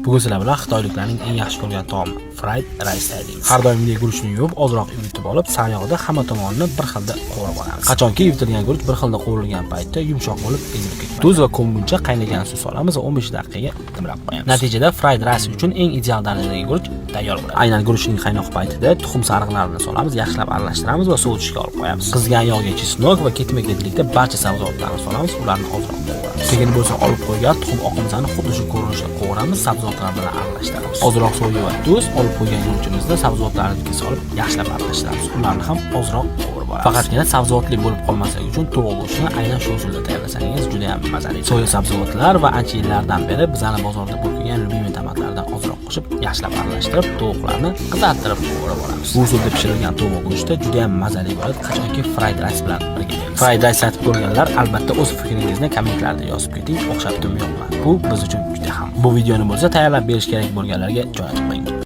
Bugun sizlar bilan xitoyliklarning eng yaxshi ko'rgan taomi fried rice tayyorlaymiz. Har doimgidek guruchni yuvib, ozroq ivitib olib, sariyog'da hamma tomonini bir xilda qovurib olamiz. Qachonki ivitilgan guruch bir xilda qovurilgan paytda yumshoq bo'lib ezilib ketadi. Tuz va ko'mguncha qaynagan suv solamiz va 15 daqiqaga dimlab qo'yamiz. Natijada fried rice uchun eng ideal darajadagi guruch tayyor bo'ladi. Aynan guruchning qaynoq paytida tuxum sarig'larini solamiz, yaxshilab aralashtiramiz va sovutishga olib qo'yamiz. Qizgan yog'ga чеснок va ketma-ketlikda barcha sabzavotlarni solamiz, ularni ozroq qovuramiz. Keyin bo'lsa olib qo'ygan tuxum oqimizani xuddi shu ko'rinishda qovuramiz, sabzavotlar bilan aralashtiramiz. Ozroq soya va tuz olib qo'ygan guruchimizni sabzavotlarga solib, yaxshilab aralashtiramiz. Ularni ham ozroq qovurib olamiz. Faqatgina sabzavotli bo'lib qolmasligi uchun tovuq go'shtini aynan shu usulda tayyorlasangiz juda ham mazali. Soya sabzavotlar va ancha yillardan beri bizani bozorda bo'lib kelgan любимый tomatlardan ozroq qo'shib, yaxshilab aralashtirib, tovuqlarni qizartirib qovurib olamiz. Bu usulda pishirilgan tovuq go'shti juda ham mazali bo'ladi, qachonki fried rice bilan birga berilsa. Fried rice tatib ko'rganlar, albatta, o'z fikringizni kommentlarda yozib keting, o'xshabdimi, yo'qmi? Bu biz uchun juda ham. Bu videoni bo'lsa tayyorlab berish kerak bo'lganlarga jo'natib qo'ying.